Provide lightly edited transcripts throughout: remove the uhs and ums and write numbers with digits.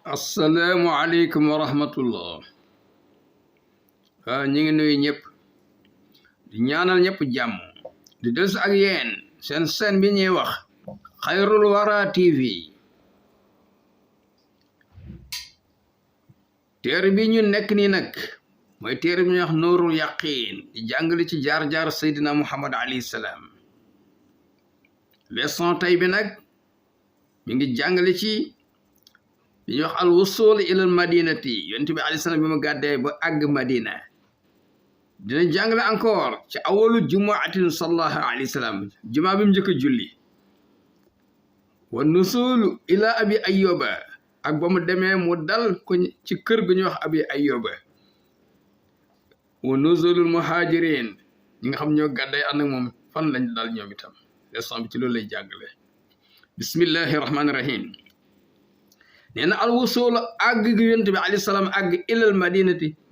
Assalamualaikum warahmatullah. Ñi ngi nuyu ñëpp di ñaanal ñëpp jàmm di des ak yéen seen bi ñuy wax Khairul Wara TV. téere bi ñu nekk nii nag mooy téere bi ñuy wax Nuurul Yaqiin di jàngale ci jaar-jaar Seydina Muhammad alayhi salaam. leçon tey bi nag mi ngi jàngale ci li ñuy wax al wusul ilal madinati yonent bi alayhi salaam bi mu gàddee ba àgg Madina. dina jàngale encore ci awalu jumaatin sallallahu alayhi wa sallam jumaa bi mu njëkk a julli. wa nusulu ila abi ayyuba ak ba mu demee mu dal ko ci kër gu ñuy wax abi ayyuba. wa nuzulul muhajirin ñi nga xam ñoo gàdday ànd ak moom fan lañ dal ñoom itam leçon bi ci loolu lay jàngale. bismillahi rahmaani rahim. nee na al wusul àgg gi yonent bi alayhi salaam àgg ilal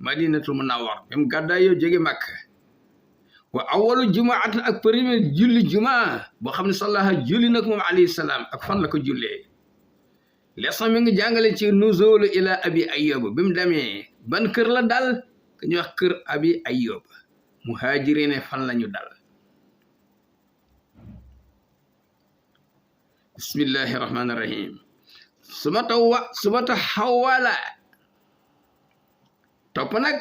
madinatul munawwar bi mu gàddaay yow jóge Makka. wa awalu jumaat ak premier julli jumaa boo xam ne sallaha julli nag moom alayhi salaam ak fan la ko jullee. leçon mi ngi jàngale ci nuzulu ila abi ayyuba bi mu demee ban kër la dal ku ñuy wax kër abi ayyuba. muhajirine fan lañu dal. bismillahi rahmaani rahim. sumata xawala topp nag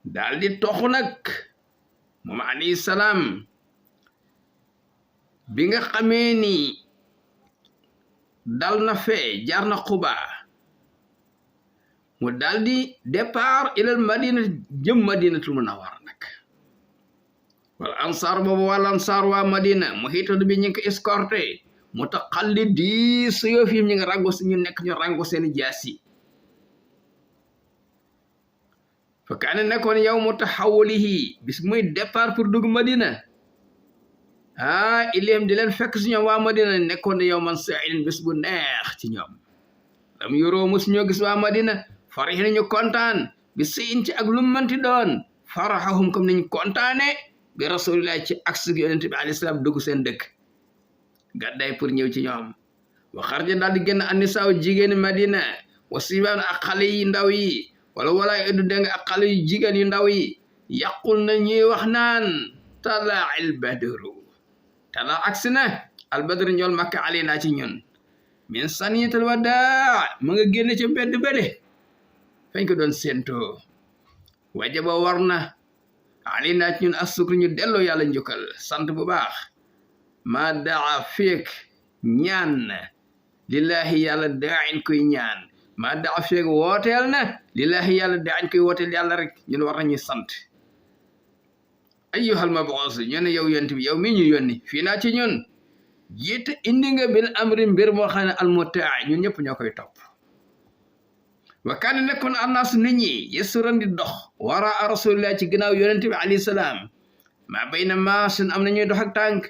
daal di toxu nag moom alayhi salaam bi nga xamee ni dal na fee jaar na Quba mu daal di départ ilal madina jëm madinatul munawwar nag wala ansaar boobu wala ansaar waa madina mu xiitadu bi ñu ngi ko escorté mu tax xalli di suyoo fi ñu ngi rango si ñu nekk ñu rango seeni jaasi. fa kaane nekkoon yow mu taxawulihi bis muy départ pour dugg Madina ileem di leen fekk si ñoom waa Madina nekkoon yow man sa'ilin bis bu neex ci ñoom. lam yoroo mus ñoo gis waa Madina farix nañu kontaan bi siin ci ak lu manti doon faraxahum comme nañu kontaane bi rasulillah ci aks gi yonent bi alayhi salaam dugg seen dëkk gàddaay pour ñëw ci ñoom. wa xarja daal di génn annisaaw jigéeni Madina wa sibaan ak xale yi ndaw yi wala eddu deng ak xale yu jigéen yu ndaw yi yaqul na ñuy wax naan tala al badru tala agsi na al badru ñool makka ali naa ci ñun min saniyatal wadaa ma nga génn ci mbedd bade fañ ko doon séentoo. wajaba war na ali naa ci ñun assukru ñu delloo yàlla njukkal sant bu baax. ma daa feek ñaan lillahi yàlla daañ koy ñaan ma daa feek wooteel na lillahi yàlla daañ koy wooteel yàlla rek ñun war nañuy sant. ayyuhal mab'uus ñu ne yow yonent bi yow mi ñu yónni fii naa ci ñun jiite indi nga bil amri mbir moo xam ne almutaa ñun ñëpp ñoo koy topp. wa kaana nekkoon annaas nit ñi yasuran di dox wara rasulillah ci ginnaaw yonent bi alayhi salaam maa bayna maasin am na ñuy dox ak tànk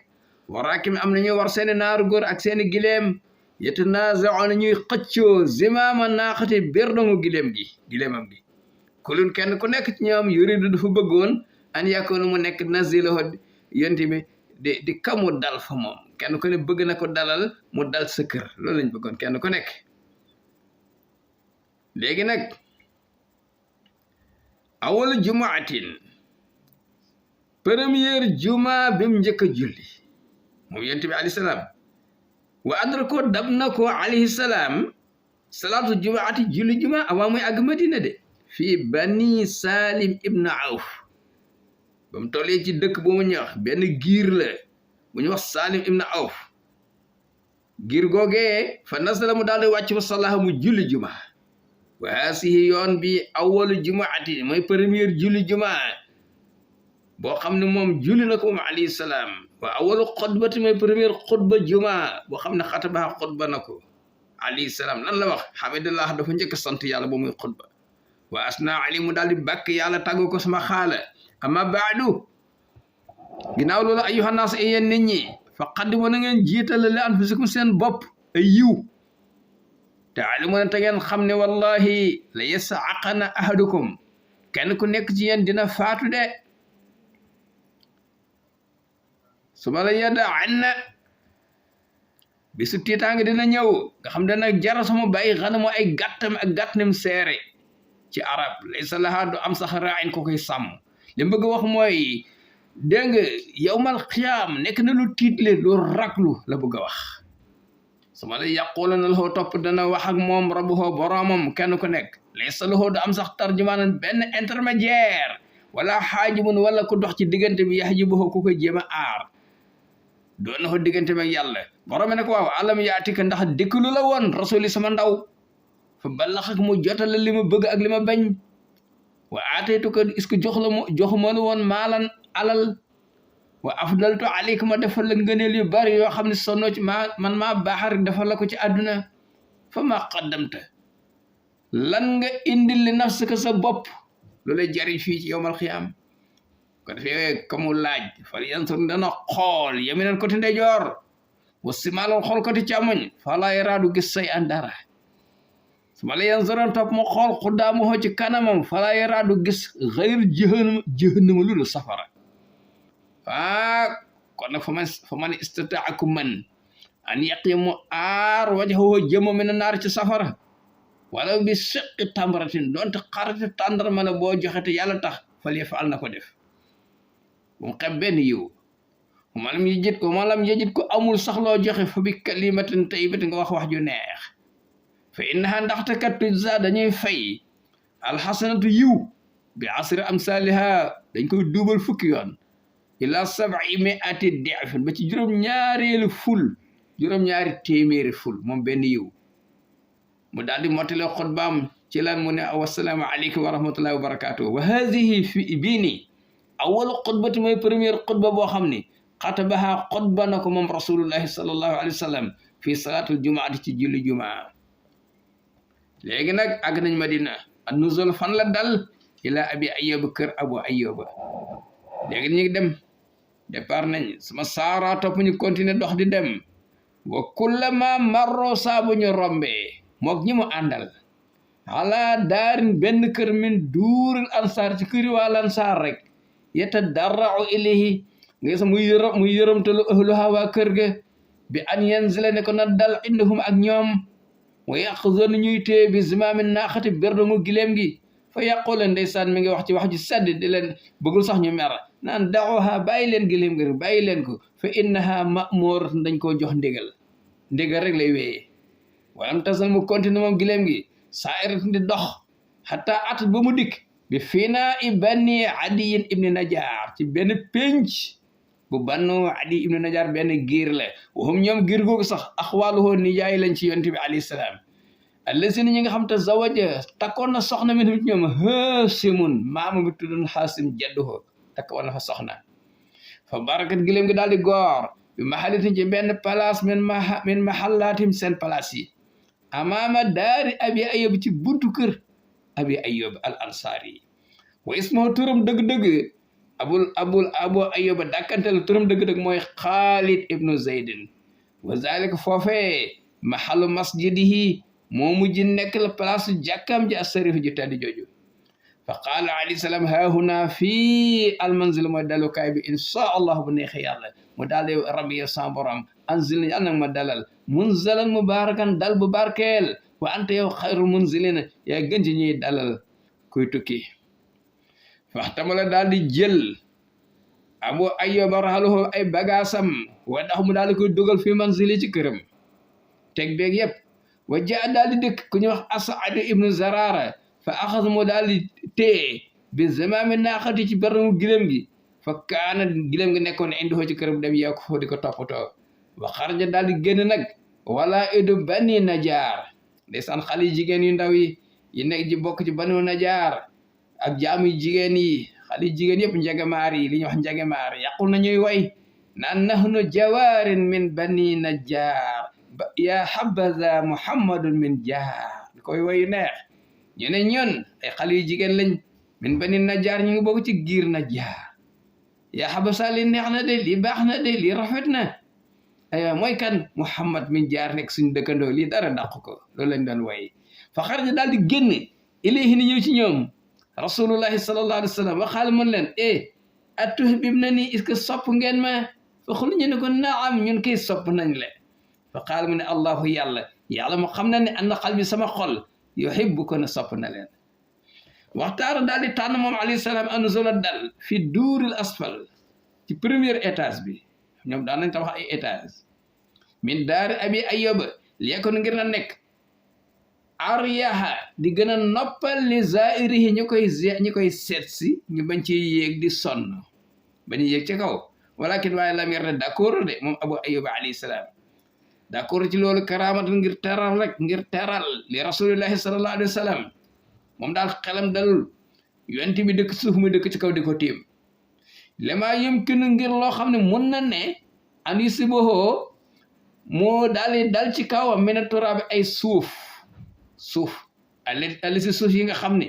waraakim am na ñuy war seeni naaru góor ak seeni gileem yatanaazauna ñuy xëccoo zimaama naaxati berdongu gileemam gi kulun kenn ku nekk ci ñoom yuridu dafa bëggoon an yakoonu mu nekk nazilahu yonent bi di kamu dal fa moom kenn ku ne bëgg na ko dalal mu dal sa kër loolu lañ bëggoon kenn ku nekk. léegi nag awal jumaatin première juma bi mu njëkk a julli moom yonent bi alayhi salaam wa adrako dab na ko alayhi salaam salaatu jumaati julli juma avant muy àgg Madina de fii bani Salim ibn Awf ba mu tollee ci dëkk bu mu ñuy wax benn giir la bu ñu wax Salim ibn Awf giir googee fa nasala mu daal di wàcc fa salaha mu julli juma wa haasihi yoon bi awalu jumaati mooy première julli juma boo xam ne moom julli na ko moom alayhi salaam wa awalu xutbati mooy première xutba juma boo xam ne xatabaha xutba na ko alayhi salaam lan la wax hamidallah dafa njëkk sant yàlla ba muy xutba wa asna ali mu daal di bàkk yàlla tàggu ko sama xaala amma baadu ginnaaw loolu ayyuhan naas ay yéen nit ñi fa qaddimu na ngeen jiitale li anfusikum seen bopp ay yiw taalimu na te ngeen xam ne wallahi la yas'aqana ahadukum kenn ku nekk ci yéen dina faatu de suma la yada anna bisu tiitaange dina ñëw nga xam dana jar sama bàyyi xanamu ay gàttam ak gàttam seere ci arab laysa laha du am sax raayin ko koy sàmm li mu bëgg wax mooy dégg nga yawmal xiyaam nekk na lu tiitle lu raglu la bëgg a wax suma la yàqula na loxoo topp dana wax ak moom rabbuhoo boroomam kenn ku nekk laysa loxoo du am sax tarjumaanan benn intermédiaire wala xaajibun wala ku dox ci diggante bi yaxjibuhoo ku koy jéem a aar doon na ko diggante ak yàlla borom ne ko waaw alam yaatika ndax dikkalu la woon rasuli sama ndaw fa ballax ak mu jotale li ma bëgg ak li ma bañ wa aataytu ko est-ce que joxuma la woon maalan alal wa afdaltu alayka ma defal la ngëneel yu bari yoo xam ne sonnoo ci man maa baaxar defal la ko ci àdduna fa ma qaddamta lan nga indil li nafsika sa bopp lu lay jariñ fii ci yowmal xiyaam ko defee kamu laaj fal yansur dana xool yaminan côté ndeyjoor wa simaalal xool côté càmmoñ fala yaraadu gis say an dara su ma la yansuran topp mu xool xuddaamuhoo ci kanamam fala yaraadu gis xayr jahannama lu dul safara kon nag fa man istataaku man an yaqimu aar wajhahu jëma min naar ci safara wala bi siqi tamratin doonte xarate tàndarma la boo joxe te yàlla tax fal yafal na ko def bu mu xeb benn yiw malam yejit ko amul sax loo joxe fa bi kalimatin tayyibatin nga wax ju neex fa innaha ndaxte kat tujza dañuy fay alxasanatu yiw bi asri amsaliha dañ koy duubal fukki yoon ila 700 di'fin ba ci juróom-ñaari téeméeri ful moom benn yiw mu daal di mottale xutbaam ci lan mu ne wassalaamu aleykum wa rahmatullahi wa barakatuh wa hadihi fi bii awal xutbati mooy première xutba boo xam ni xatabaha xutba na ko moom rasulullahi sallallahu alayhi wa sallam fii salaatul jumaati ci julli jumaa léegi nag àgg nañ Madina an nuzul fan la dal ila abi ayyuba kër abu ayyuba léegi ñu ngi dem départ nañ sama saara topp ñu continuer dox di dem wa kullama marro saabu ñu rombee mook ñi mu àndal ala daarin benn kër min duuril ansaar ci këri waa lansaar rek yatadarra'u ilayhi nga sa muy yërëmtalu ahluha waa kër ga bi an yanzila ne ko na dal indahum ak ñoom wa yaqzon ñuy téye bi zimaami naaxati berdangu gileem gi fa yaqula ndeysaan mi ngi wax ci wax ju sedd di leen bëggul sax ñu mer naan da'uha bàyyi leen gileem gi bàyyi leen ko fa innaha ma'mur dañ koo jox ndigal rek lay wéyee walam tasal mu continue moom gileem gi saa'irat di dox hatta at ba mu dikk bi fina i bani adiyin ibni najar ci benn pénc bu bannu adi ibni najar benn giir la waxum ñoom giir googu sax axwaaluhoo nijaay lañ ci yonent bi alayhi salaam allazina ñi nga xam te zawaja takkoon na soxna min ñoom haasimun maama bi tuddoon haasim jadduhoo takkoon na fa soxna fa barakat gileem gi daal di goor bi mahalitin ci benn place min mahallaatim seen place yi amaama daari abi ayyub ci buntu kër abi ayyub al ansari wa ismuhu turam dëgg-dëgg abu ayyub dàkkantel turam dëgg-dëgg mooy Xaalid ibnu Zaydin wa zalika foofee mahallu masjidihi moo mujj nekk la place jàkkam ji asarif ji tedd jooju fa qaala alayhi salaam haahuna fii almanzil mooy dalukaay bi insha allah bu neexee yàlla mu daal di rabbi sa borom anzil ni yàlla nag ma dalal munzalan mubarakan dal bu barkeel wa anta yow xayrul munzilina yaa gën ci ñuy dalal kuy tukki faxtamala daal di jël abu ayyuba rahaluhu ay bagaasam wa ndax mu daal di koy dugal fi manzili ci këram teg beeg yëpp wa jaa daal di dëkk ku ñuy wax As'ad ibnu Zarara fa axas mu daal di téye bi zamaami naaxati ci baramu gileem gi fa kaana gileem gi nekkoon indi ci këram dem yaa ko foo di ko toppatoo wa xarja daal di génn nag wala idu bani najaar ndeysaan xale yi jigéen yu ndaw yi nekk ji bokk ci banu najaar ak jaamu jigéen yi xale yi jigéen yëpp njegemaar yi li ñuy wax njegemaar yàqul na ñuy way naan nahnu jawaarin min bani najaar ya habaza muhammadun min jaar koy wayu neex ñu ne ñun ay xale yu jigéen lañ min bani najaar ñu ngi bokk ci giir najaar ya habaza li neex na de li baax na de li rafet na aywa mooy kan muhammad min jaar nekk suñu dëkkandoo lii dara dàq ko loolu lañ doon way fa xaraja daal di génn ilayhi ni ñëw ci ñoom rasulullahi sallallahu alayhi wa sallam waxaal mën leen atuhibna nii est-ce que sopp ngeen ma fa xul ñu ne ko naam ñun kay sopp nañ le fa qaala mu ne allahu yàlla mu xam na ne anna qalbi sama xol yuhibbu ko na sopp na leen waxtaara daal di tànn moom alayhi salaam an nuzula dal fi duuril asfal ci premier étage bi ñoom daan nañ tabax ay étage min daari abi ayyuba liekon ngir na nekk aryaha di gën a noppal li zairihi ñu koy seet si ñu bañ ci yéeg di sonn bañ yéeg ci kaw walakin waaye lam yarda d'accord de moom abu ayyuba alayhi salaam d'accord ci loolu karaamatan ngir teral li rasulillahi sallallahu alayhi wa sallam moom daal xelam dalul yonent bi dëkk suuf mu dëkk ci kaw di ko tiim lama yumkinu ngir loo xam ne mun na ne an yusibahu moo daal dal ci kawam mina turaabi ay suuf ali si suuf yi nga xam ne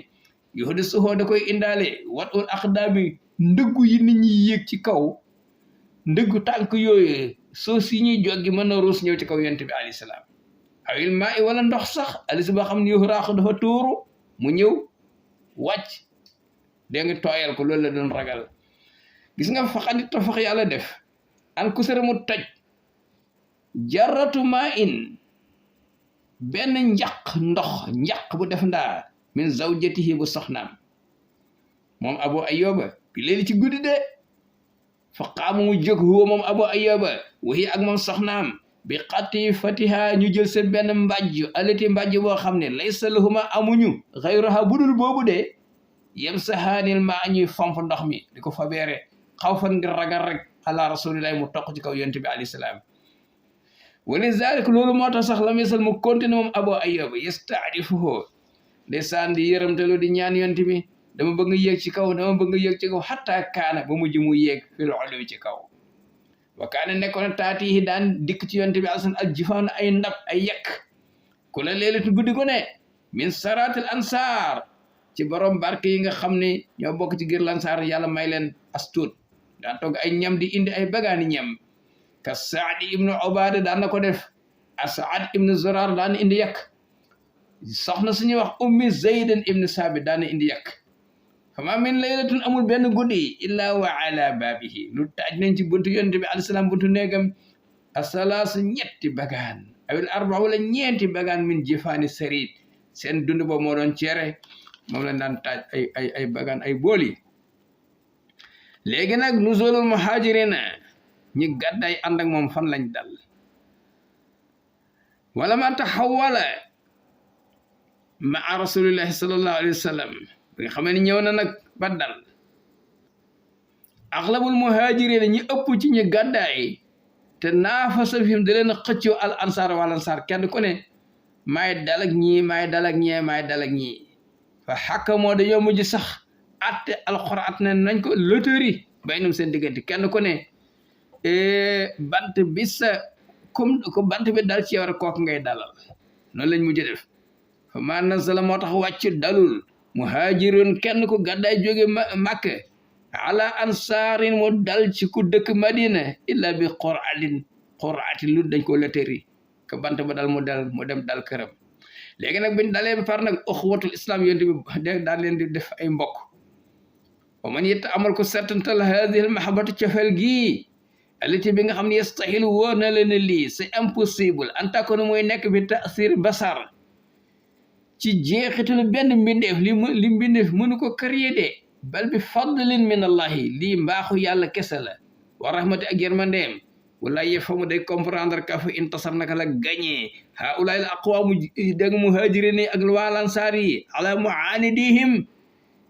yoxdi suufoo da koy indaale wat ul aqdaami ndëggu yi nit ñi yéeg ci kaw ndëggu tànk yooyu suuf si ñuy joggi mën na ruus ñëw ci kaw yonent bi alayhi salaam awil maa i wala ndox sax ali si boo xam ne yoxu raaxu dafa tuuru mu ñëw wàcc dégg nga tooyal ko loolu la doon ragal gis nga faxandi tafax yàlla def an kusara mu toj jaratu maa in benn njaq bu def ndaa min zawjatihi bu soxnaam moom abu ayyuba bi léegi ci guddi de fa qaama mu jóg huwa moom abu ayyuba waxi ak moom soxnaam bi qatifatiha ñu jël seen benn mbàjj alati mbàjj boo xam ne laysa lahuma amuñu xayruha budul boobu de yem sahaanil maa ñuy fomp ndox mi di ko fabeere xaw fan ngir ragal rek ala rasulillahi mu toq ci kaw yonent bi alayhi salaam wali zalik loolu moo tax sax lam yesal mu continue moom abu ayyuba yasta'difuhu ndeysaan di yërëmtalu di ñaan yonent bi dama bëgg nga yéeg ci kaw hatta kaana ba mujj mu yéeg fil ulu ci kaw wa kaana nekkoon taatihi daan dikk ci yonent bi alsan ak jifaan ay ndab ay yekk ku la leelatu guddi gu ne min saratil ansar ci borom barke yi nga xam ne ñoo bokk ci gër lansaar yàlla may leen astuut daan togg ay ñam di indi ay bagaani ñam ka saadi ibnu ubada daan na ko def asad ibnu zurar daan na indi yekk soxna suñuy wax ummi zaydan ibnu saabit daan na indi yekk fama min laylatun amul benn guddi illa wa ala baabihi lu taaj nañ ci buntu yonent bi alayhi salaam buntu néegam asalaasu ñetti bagaan awil arba wala ñeenti bagaan min jifaani sarid seen dund boobu moo doon ceere moom lañ daan taaj ay bagaan ay booli léegi nag nuzulul muhajirina ñi gàdday ànd ak moom fan lañ dal wala ma taxawala maa rasulillahi sallallahu alayhi wa sallam bi nga xam ne ñëw na nag ba dal axlabul muhajirina ñi ëpp ci ñi gàddaay te naafasa fihim da leen a xëccoo al ansar wal ansar kenn ku ne maay dal ak ñii maay dal ak ñii fa xakkamoo dañoo mujj sax atte alxuraan ne nañ ko loterie baynum seen diggante kenn ku ne bant bi ko bant bi dal ci yow rek kooku ngay dalal noonu lañ mujj def fa ma nazala moo tax wàcc dalul muhajirun kenn ku gàddaay jóge Makka ala ansaarin mu dal ci ku dëkk Madina illa bi qur'atin lu dañ ko loterie ka bant ba dal mu dem dal këram léegi nag biñ dalee ba par nag uxwatul islam yonte bi daal leen di def ay mbokk wa man yetta amal ko settantal hadihi al mahabbatu cofeel gii aliti bi nga xam ne yastahil wóor na leen lii c'est impossible en tant que mooy nekk bi tasir basar ci jeexitalu benn mbindeef li mbindeef mënu ko créer de bal bi fadlin min allahi lii mbaaxu yàlla kese la wa rahmati ak yërmandeem wala yefamu day comprendre ka fa intasar naka la gagné haulaay al aqwamu dégg muhajirin ak wal ansar yi ala muanidihim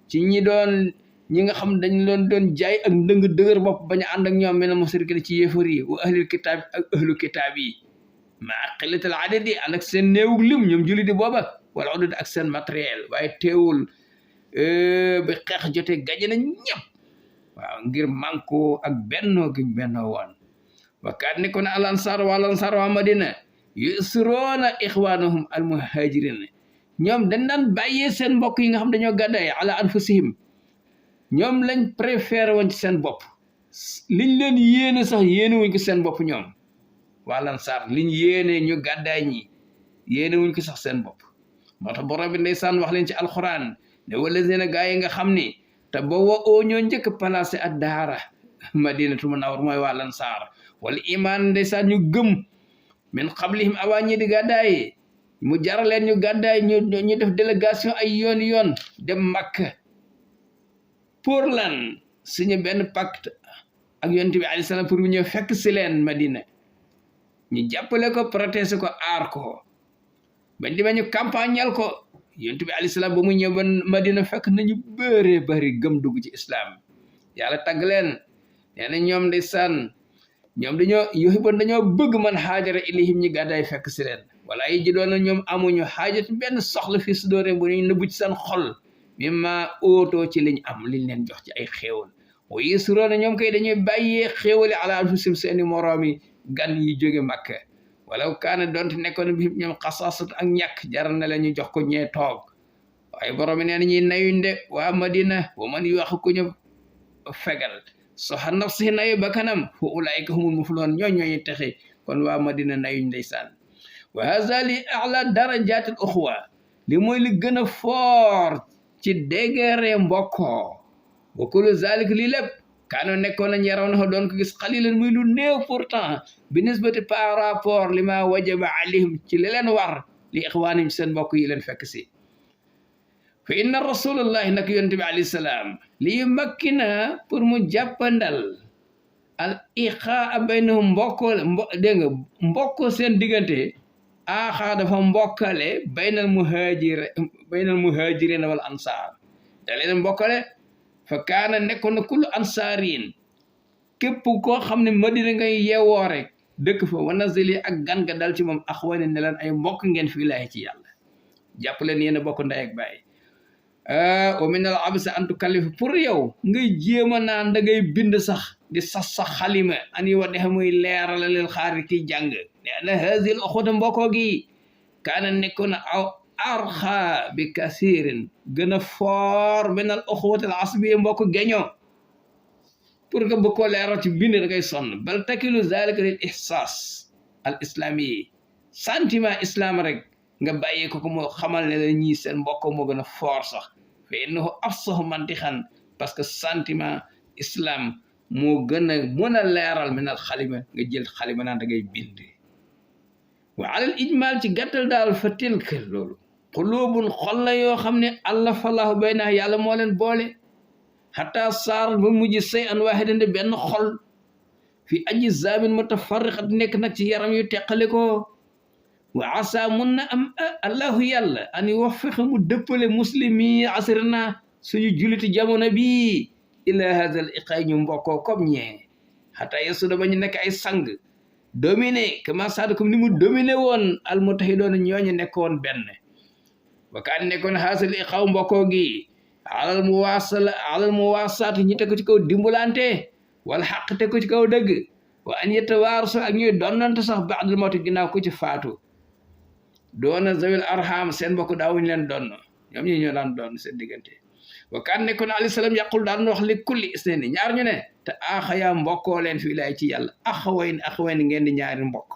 ci ñi nga xam dañ doon jaay ak ndëng dëgër bopp bañ a ànd ak ñoom mel na musrikin ci yéefar yi wa ahlul kitab ak ahlu kitab yi ma qillatil adadi ànd ak seen néewug lim ñoom julli di booba wala udud ak seen matériel waaye teewul ba xeex jotee gaje nañ ñëpp waaw ngir manko ak bennoo giñ bennoo woon wakaat ni ko ne al ansar waa Madina yusroona ixwanahum al muhajirin ñoom dañ daan bàyyee seen mbokk yi nga xam dañoo gàddaay ala anfusihim ñoom lañ préféré woon ci seen bopp liñ leen yéene sax yéene wuñ ko seen bopp ñoom waa Ansaar liñ yéene ñu gàddaay ñi yéene wuñ ko sax seen bopp moo tax borom bi ndeysaan wax leen ci alquran ne walazina gaa yi nga xam ni te booba oo ñoo njëkk placé ad daara madinatu munawwar mooy waa Ansaar wala iman ndeysaan ñu gëm min qablihim awaa ñi di gàddaay mu jaraleen ñu gàddaay ñu def délégation ay yoon dem Makka pour lan signé benn pacte ak yonent bi alayhi salaam pour mu ñëw fekk si leen Madina ñu jàppale ko protéger ko aar ko bañ demee ñu campagnal ko yonent bi alayhi salaam ba mu ñëw ba Madina fekk nañu bëri gëm dugg ci islam yàlla tagg leen nee na ñoom ndeysaan ñoom dañoo bëgg man haajara ilayhim ñi gàddaay fekk si leen wala yi ji doon na ñoom amuñu xaajat benn soxla fii su doore bu ñu nëbbu ci seen xol mimma ootoo ci liñ am liñ leen jox ci ay xéewal wa yusroona ñoom kay dañuy bàyyee xéewali ala anfusihim seeni moroomi gan yi jóge Makka walaw kaana doonte nekkoon bi ñoom xasaasat ak ñàkk jaral na leen ñu jox ko ñee toog waaye borom nee na ñuy nayuñ de waa Madina wa man yu wax ku ñu fegal soxa nafsihi nayu ba kanam fa ulaayka humul muflihuun ñooñu texe kon waa Madina nayuñ ndeysaan wa haza li a'la darajatil uxwa li mooy li gën a fort ci degré mbokkoo wa kullu zalik lii lépp kaano nekkoon nañ yaraw na doon ko gis xalilan muy lu néew pourtant bi nisbati par rapport li ma wajaba alayhim ci li leen war li ixwaanim seen mbokk yi leen fekk si fa inna rasulullahi nag yonent bi alayhi salaam li yumakkina pour mu jàppandal al iqaa baynahum dégg nga mbokkoo seen diggante aaxaa dafa mbokkale baynal muhajirin wal ansaar da leen mbokkale fa kaana nekkoon na kullu ansaarin képp koo xam ne Madina ngay yeewoo rek dëkk fa wa nazili ak gan ga dal ci moom axwani ne leen ay mbokk ngeen fi laahi ci yàlla jàpp leen yéen a bokk ndey ak baay wa min al absa an tukallifa pour yow ngay jéem a naan da ngay bind sax di sas sax xalima ani wa dexe muy leerala leel xaari kiy jàng ne na hasil oxuta mbokkoo gi kaana nekkoon na aw arxa bi kasirin gën a foor benal oxuwatal asbi mbokk geño pour que bu ko leeral ci bind da ngay sonn bal takilu zalika lil ihsas al islami sentiment islam rek nga bàyyee ko moo xamal ne la ñii seen mbokk moo gën a foor sax fa innahu afsahu mantixan parce que sentiment islam moo gën a mën a leeral minal xalima nga jël xalima naan da ngay bind wa alal ijmal ci gàttal daal fa tilka loolu xuluubun xol la yoo xam ne allafalahu bayna yàlla moo leen boole xataa saar ba mujj say an waaxidan de benn xol fi ajzaamin mutafarriqat nekk nag ci yaram yu teqale ko wa asa mun na am allahu yàlla an yuwaffiqa mu dëppale muslimi asrina suñu juliti jamono bi ila hada al iqay ñu mbokkoo comme ñee xataa yesuda ba ñu nekk ay sang dominé kama saada comme ni mu dominé woon al mutahidoon ñooñu nekkoon benn wa kaan nekkoon haasal iqaw mbokkoo gi alal muwaasaat ñi teg ko ci kaw dimbulante wala xaq teg ko ci kaw dëgg wa an yatawaarusu ak ñuy donnante sax ba'dal mawti ginnaaw ku ci faatu doona zawil arham seen mbokk daawuñu leen donn ñoom ñi ñoo daan donn seen diggante wa kaan nekkoon alayhi salaam yaqul daan wax li kulli isnayni ñaar ñu ne te axaya mbokkoo leen fi laay ci yàlla axawayn ngeen di ñaari mbokk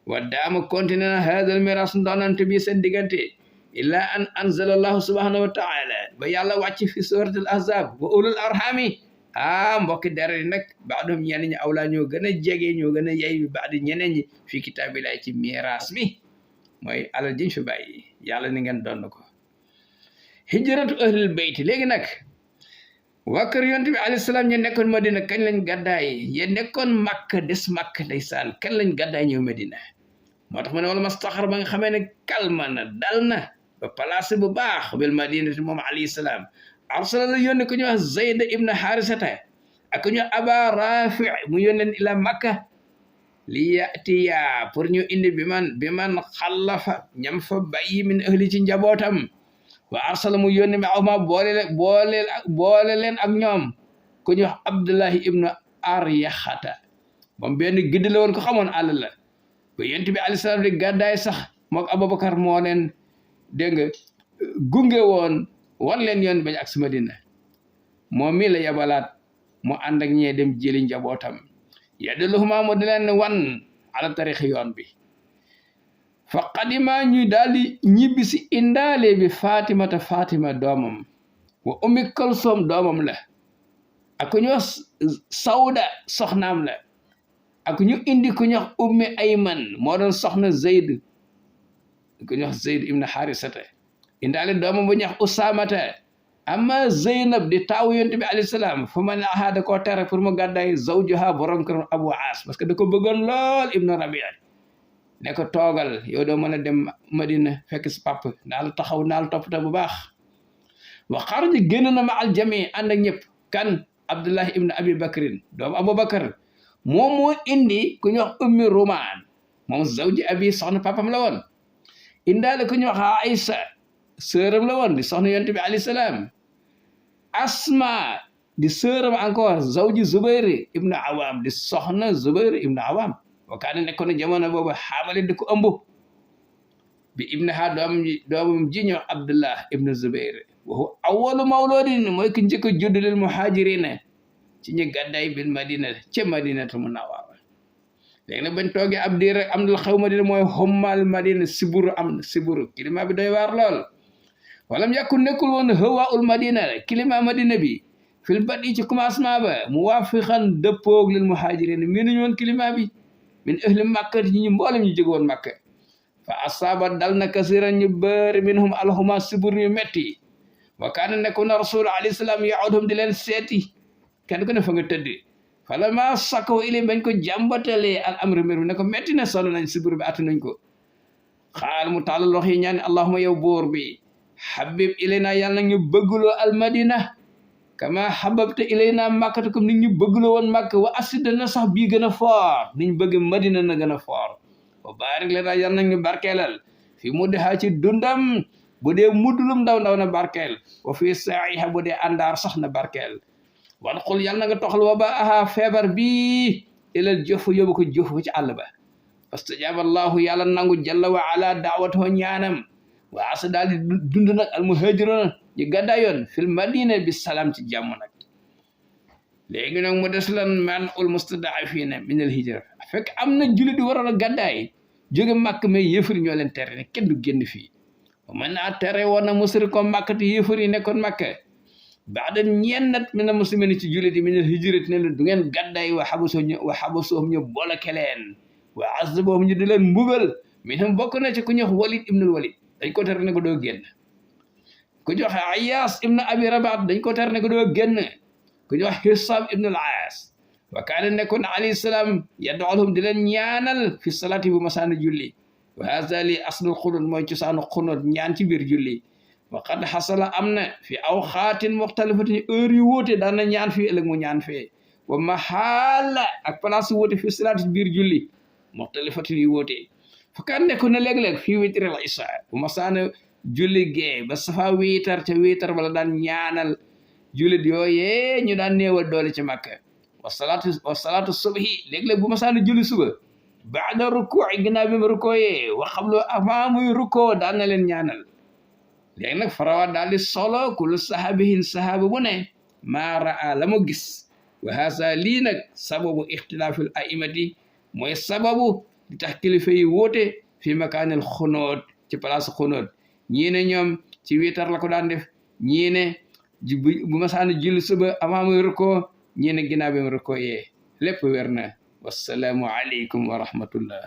wa daama continué na hadal miras ndonante bi seen diggante illa an anzala allahu subhanahu wa taala ba yàlla wàcc fi suratul ahzab wa ulul arhami mbokki deret nag baadum ñeneen ñi awlaa ñoo gën a jege ñoo gën a yey bi baadi ñeneen ñi fi kitaabillahi ci miras mi mooy alal jiñ fi bàyyi yàlla ni ngeen doon ko hijratu ahlul bayti léegi nag waa kër yonent bi alayhi salaam ñu nekkoon Madina kañ lañ gàddaay ya nekkoon Makka des Makka ndeysaan kañ lañ gàddaay ñëw Madina moo tax ma ne wala mastaxar ba nga xamee ne kalma na dal na ba placé bu baax bil madinati moom alayhi salaam arsala la yónni ko ñu wax Zayd ibn Harisata ak ñu Aba Rafi mu yónneen ila Makka li yatiya pour ñu indi bi man xallafa ñam fa bàyyi min ahli ci njabootam wa arsala mu yónni ma aw ma boole leen ak ñoom ku ñu wax Abdullahi ibnu Aryaxata moom benn gidd la woon ko xamoon àll la ba yonent bi alayhi salaam di gàddaay sax mook Abubakar moo leen dégg nga gunge woon wan leen yoon bañ ak si Madina moom mii la yabalaat mu ànd ak ñee dem jëli njabootam yadulluhuma mu di leen wan ala tarixi yoon bi fa qadima ñu daal di ñibbi si indaale bi Fatima doomam wa Ummi Kalsoom doomam la ak ñu Sawda soxnaam la ak ñu indi ku ñox ummi ayman moo doon soxna Zayd ku ñox Zayd ibn Harisata indaale doomam bu ñox Usaamata amma Zeynab di taawu yonent bi alayhi salaam fu ma ne da koo tere pour mu gàddaay zawjuha borom këram Abu Aas parce que da ko bëggoon lool ibnu Rabia ne ko toogal yow doo mën a dem Madina fekk si papa naal taxaw naal toppatoo bu baax wa xaraja génn na ma al jami ànd ak ñëpp kan Abdullah ibn Abi Bakrin doomu Abubakar moom moo indi ku ñu wax ummi Rumaan moom zawji abi soxna papam la woon indaale ku ñu wax Aïsa sœuram la woon di soxna yonent bi alayhi salaam Asma di sœuram encore zawji Zubair ibn Awam di soxna Zubair ibn Awam wa kaana nekkoon na jamono boobu xaamale di ko ëmb bi ibnaha doomam ji ñoo Abdullah ibn Zubair wa huwa awwalu mawludin mooy ki njëkk a judd lil muhajirina ci ñi gàddaay bil madina ca madinatul munawwara léegi nag bañ toogee ab diir rek am dal xew madina mooy xommal madina siburu am na siburu climat bi doy waar lool walam yakun nekkul woon hawaul madina climat madina bi fil badi ci commencement ba muwafiqan dëppoog lil muhajirin miinuñu woon climat bi min ahli makka ñi ñu mboolem ñu jóge woon makka fa asaba dal na kasiran ñu bëri minhum alhuma sibur ñu metti wa kaana nekkoon na rasul alayhi salaam yaudhum di leen seeti kenn ku ne fa nga tëdd falama sakaw ilim bañ ko jàmbatalee al amru mbir ne ko metti na sonn nañ sibur bi atu nañ ko xaal mu tàllal loxo yi ñaan allahuma yow buur bi habib ilayna yàlla na ñu bëggloo al madina kama hababta ilayna makkata comme nit ñu bëggloo woon makka wa asida na sax bii gën a foor niñ bëgg madina na gën a foor wa barik lana yàlla na ñu barkeelal fi mu dehaa ci dundam bu dee muddulum ndaw ndaw na barkeel wa fi saa'iha bu dee àndaar sax na barkeel wan xul yàlla na nga toxal wa ba aha feebar bi ilal jëf yóbbu ko jëf ci àll ba fastajaaba allahu yàlla nangu jalla wa ala daawatoo ñaanam wa asa daal di dund nag al muhajiruna ñu gàddaayoon fil madina bi salaam ci jàmm nag léegi nag mu des lan man ul mustada'afina min al hijra fekk am na jullit di waroon a gàddaay jóge màkk mais yëfër ñoo leen tere ne kenn du génn fii man naa tere woon na musri ko màkk te yëfër yi nekkoon màkk baada ñennat min al muslimin ci jullit yi min al hijrati ne la du ngeen gàddaay wa xabasuhum ñu bolake leen wa azabuhum ñu di leen mbugal minhum bokk na ci ku ñuy wax Walid ibnul Walid dañ ko tere ne ko doo génn ku ñuy wax Ayas ibn Abi Rabat dañ ko tere ne ko doo génn ku ñuy wax Hisam ibnul Aas wa kaana nekkoon alayhi salaam yad'uhum di leen ñaanal fi salaati bu masaana julli wa haza li aslul xunut mooy cosaanu xunut ñaan ci biir julli wa qad xasala am na fi awxaatin muxtalifatin heure yu wóote daan na ñaan fii ëllëg mu ñaan fee wa mahala ak place yu wóote fi salaati biir julli muxtalifatin yu wóote fa kaan nekkoon na léeg-léeg fii witril isa bu masaana julli gee ba safa wiitar ca wiitar wala daan ñaanal jullit yooyee ñu daan néewal doole ci Makka wa salaatu subhi léeg-léeg bu masaana julli suba baada rukuu ginnaaw bi mu rukooyee wa xablu avant muy rukoo daan na leen ñaanal léegi nag farawa daal di solo kulu sahabihin sahaba bu ne maa raa la mu gis wa haasa lii nag sababu ixtilaafil aimati mooy sababu di tax kilifa yi wóote fi makaanil xunóot ci place xunóot ñii ne ñoom ci wiitar la ko daan def ñii ne bu masaana julli suba avant muy rukoo ñii ne ginnaaw bi mu rukoo yee lépp wér na wassalaamu aleykum wa rahmatullah